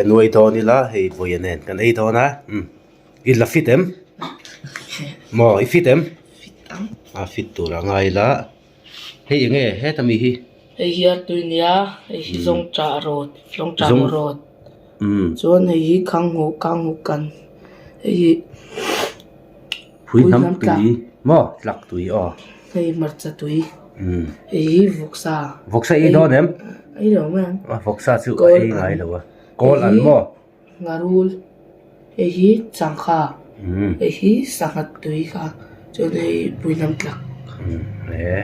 Nuai dawn ila hei vawiin nen kan ei dawn a umm i la fit em? Maw i fit em? A fit tur a ngai ila hei eng nge heta mi hi? Hei hi a tui nia hei hi zawngṭah rawt zawngṭah rawt chuan hei hi khanghu khanghu kan hei hi Phui hnam tui maw tlak tui aw. Hei hmarcha tui hei hi vawksa. Vawksa ei dawn em? Ei lo mai ang. Vawksa chu a ei ngai lo a. Kawl an maw? Ngarul hei hi changkha hei hi sangha tui kha chuan hei pui hnam tlak. He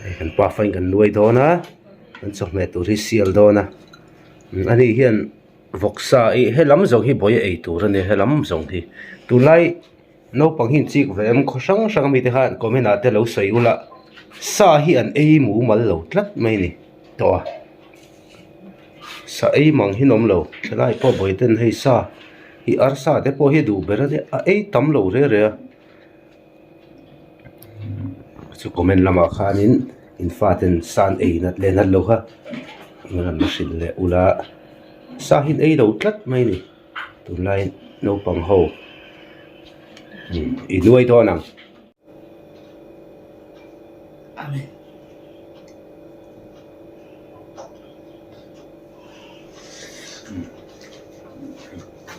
hei kan pa fain kan nuai dawn a kan chawhmeh tur hi sial dawn a ani hian. Vawksa ih helam zawng hi buai ei tur a ni helam zawng hi tunlai naupang hi an chik ve em khaw hrang hrang ami te khan comment ah te lo sawi ula sa hi an ei mumal lo tlat mai a ni tawh a sa ei mang hi an awm lo helai pawh buai ten hei sa hi arsa te pawh hi a duh ber a nia a ei tam lo reng reng a chu comment lamah khanin in faten sa an ei nat leh nat lo kha an rawn la hrilh leh ula sa hi an ei lo tlat mai a ni tunlai naupang ho i nuai dawn ang.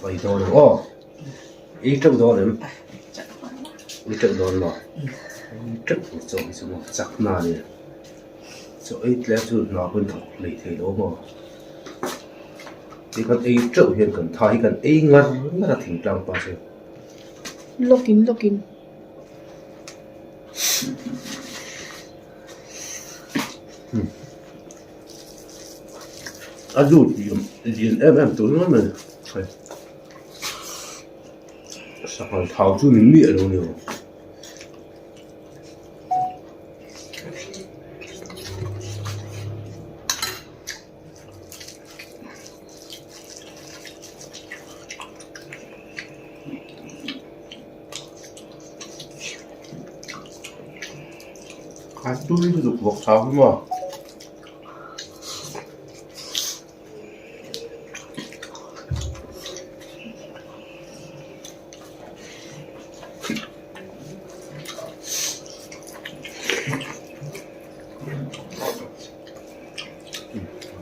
Vai dawn ang aw. I teuh dawn em? I teuh dawn maw? I teuh tur chaw hi chu maw chak na a nia. Chaw ei tlem chu hna pawhin thawk lei thei lo maw? Hei kan ei teuh hian kan tha hi kan ei ngar ngar a thingtlang pa chu. Lawkin lawkin. A lut lian em em tur ringawt mai. Sanghal thau chu ni miah lo ni aw. A tui lutuk bawk thau hi maw.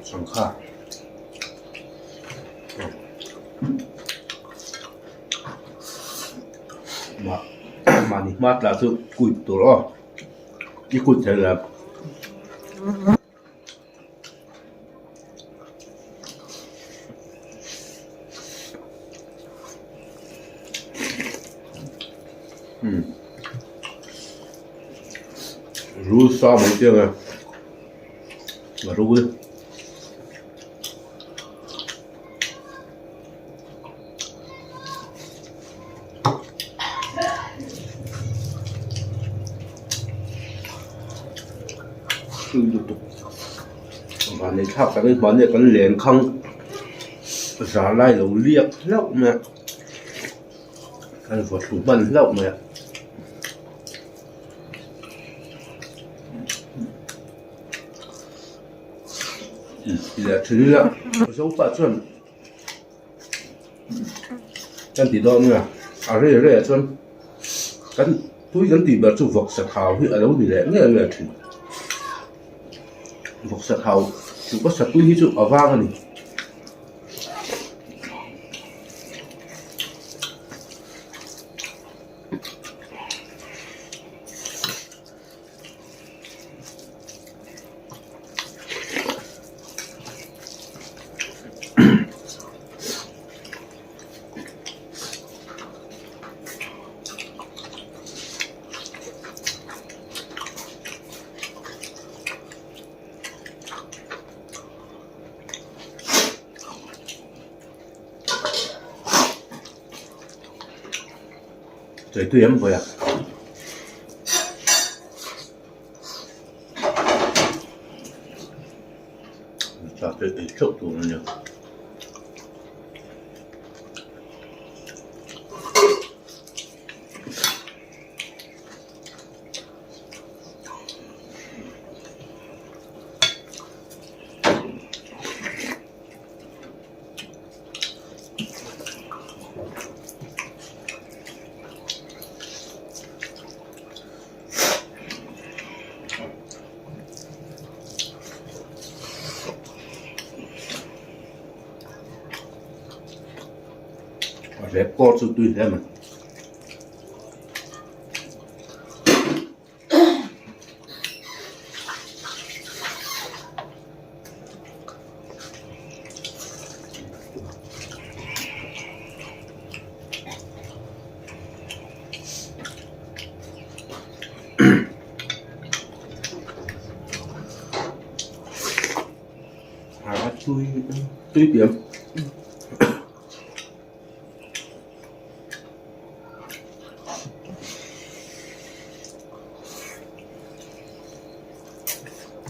Sangha mahni hma tla chu kuit tur aw i kut thei lo. Rul sa mai te ang e rul. Vanlei thlak tak in hmanni ah kan len khang zar lai lo liak hlauh mai a kan vaw thlu hman hlauh mai a. Leh thin ila Zopa chuan kan ti dawn nia a rei rei ah chuan kan tui kan tih ber chu vawksa thau hi a lo ni leh ngei ngei thin vawksa thau chu ka sa tui hi chu a vang a ni. Tui em vawi a. Chak te ei theuh tur a nia. Hlep kawr chu tui hle mai. Tui tui tiam.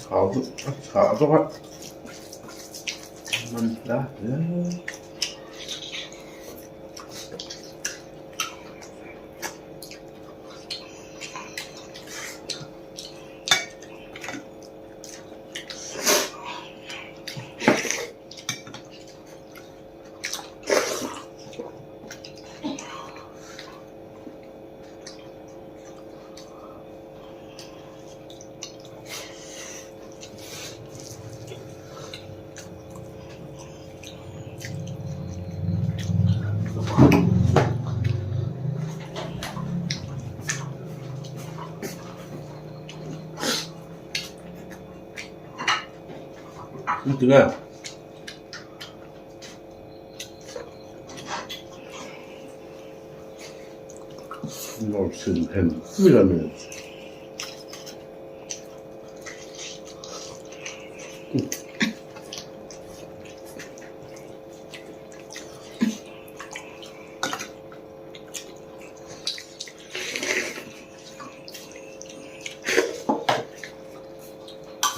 Thau chu a chhah bawk a man hla hle. Tinge. Nawrchhin hem mil a ni.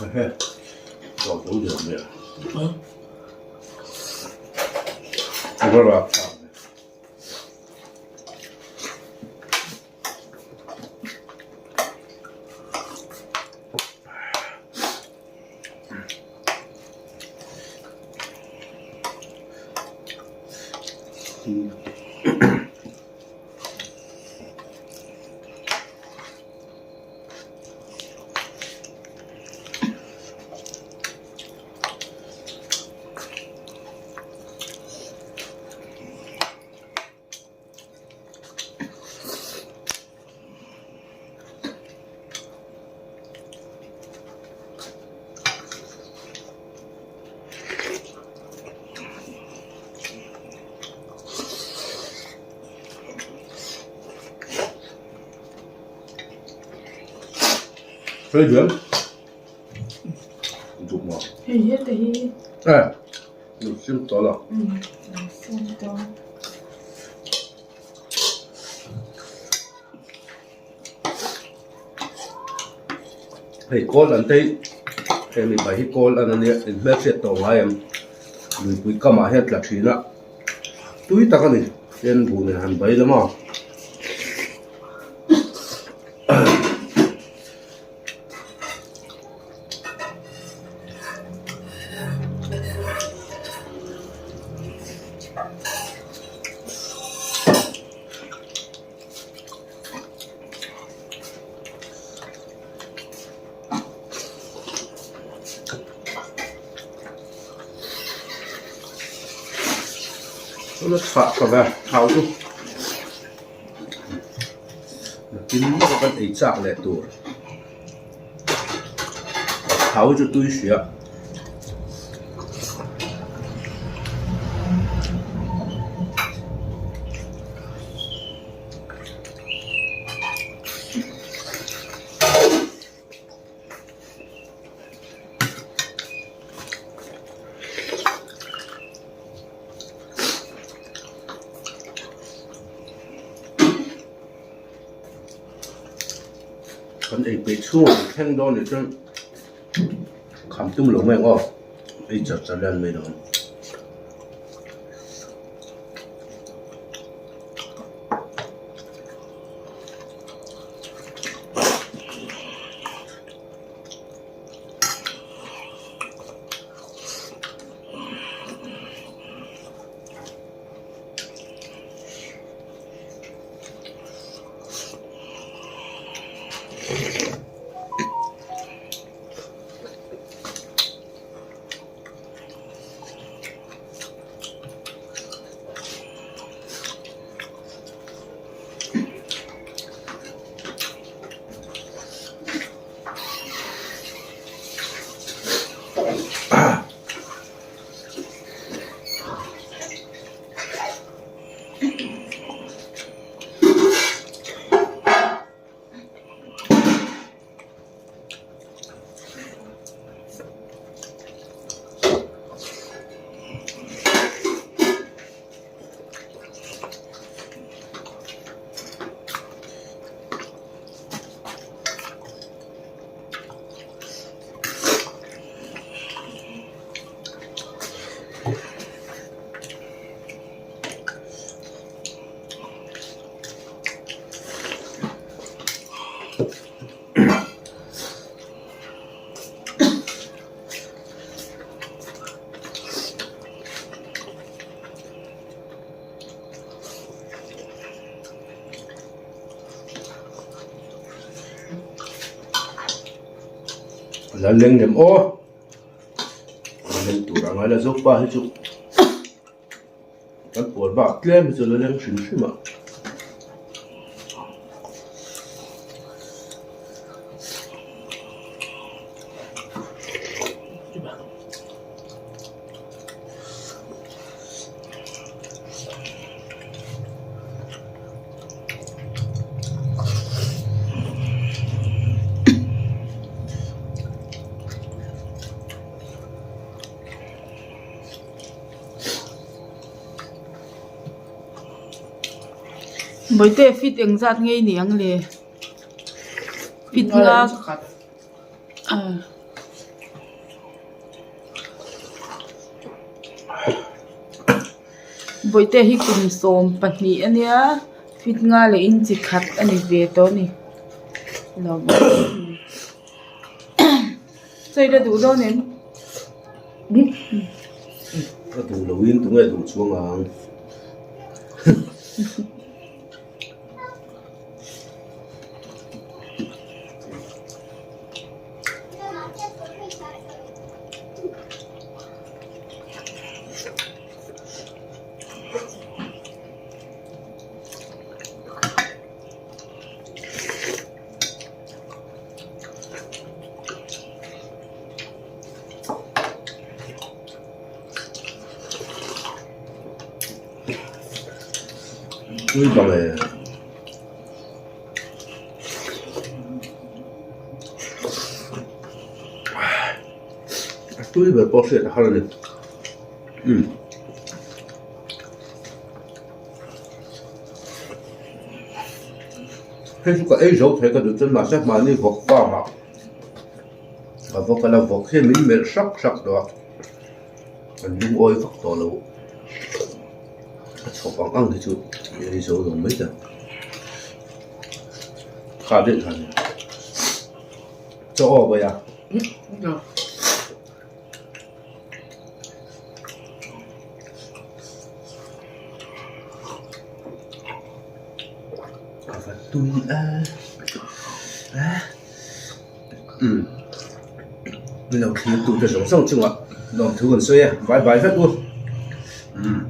Hehe, dawr lo lian mai a. A va rap thlak ve. Hei diam duk maw Hei hi te hi. Eh lo sim tawh lo. Lo sim tawh. Hei kawl an te hi hei mipa hi kawl an ania in hmelhriat tawh ngai em luipui kamah hian tla thin a tui tak a ni tin buh nen han bai lam a. Chuan a chhah tha ve thau chu. Nakin lawka kan ei chak leh tur thau chu tui hria. Kan ei peih chhung ang thleng dawn nih chuan kham tum lo mai ang aw ei char char hian mai dawn. La leng lem aw la leng tur a ngai la zopa hi chu kan puar bak tlem hi chu la leng hrim hrim a. Bawihte fit engzat nge i nih ang le? Fit nga Bawihte hi kum 12 a nia fit nga leh inchi khat a ni ve tawh a ni sawi la duh dawn em? Ka duh lo in tunge duh chuang ang. Tui bang e. A tui ber pawh hriat a har a ni. Umm. Hei chu ka ei zo thei ka duh chuan mahse mahni vawk farm ah ka va kal a vawk hian min melh hrak hrak tawh a an lungawi vak tawh lo a chhawp ang ang hi chu ei zo lo mai ta kha daih kha nia chaw aw bawiha. A va tui a a umm ni lo thlir tu te zawng zawng chungah lawmthu kan sawi a bye bye vek u umm.